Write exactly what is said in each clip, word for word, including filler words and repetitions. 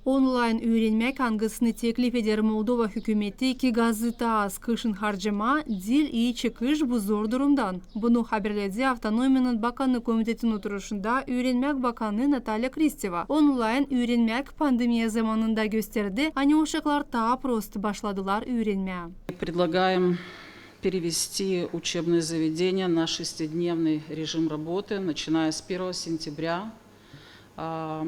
Onlayn üürenmäk, angısını teklif eder Moldova hükümeti, ki gazı taa az kışın harcamaa, diil ii çıkış bu zor durumdan. Bunu haberledi Avtonomiyanın bakanı komitetin oturuşunda üürenmäk bakanı Natalya Kristeva. Onlayn üürenmäk pandemiya zamanında gösterdi, ani uşaklar taa prost başladılar üürenmää. Предлагаем перевести учебные заведения на шестидневный режим работы, начиная с первого сентября, а,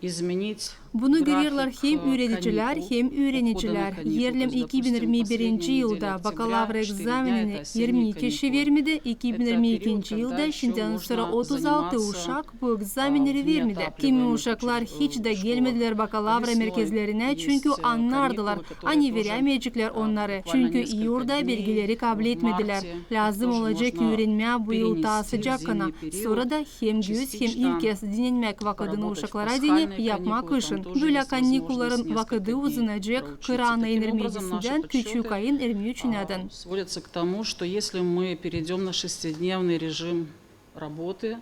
изменить Bunu görerlär hem üüredicilär, hem üürenicilär. Erlem iki bin irmi birinci yılda bakalavra egzaminini irmi iki işi vermedi, iki bin irmi ikinci yılda şindän sora otuz altı uşak bu egzaminleri vermedi. Kimi uşaklar hiç dä gelmedilär bakalavra merkezlerinä, çünkü annardılar, ani veremeyeceklär onnarı, çünkü iyurda bilgileri kabletmedilär. Lääzım olacek üürenmää bu yıl taa sıcakkana, sora da hem göz, hem ilk kez dinenmäk vakıdını uşaklara deyni yapmaa kışın. Bölä kanikulların vakıdı uzanacek kırana iner icindän küçük ayın irmi üçünädän. Сводится к тому, что если мы перейдём на шестидневный режим работы,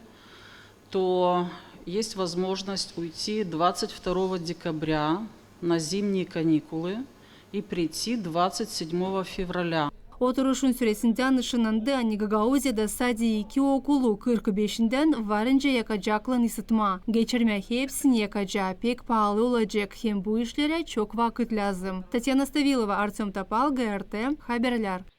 то есть возможность уйти двадцать второго декабря на зимние каникулы и прийти двадцать седьмого февраля. Oturuşun süresindän ışanıldı, ani Gagauziyada sade iki okulu kırk beşindän varınca yakaceklar ısıtma. Geçirmää hepsini yakacaa, pek paalı olacek, hem bu işlerä çok vakıt lääzım. Tatyana Stavilova, Artöm Topal, GRT Haberlär.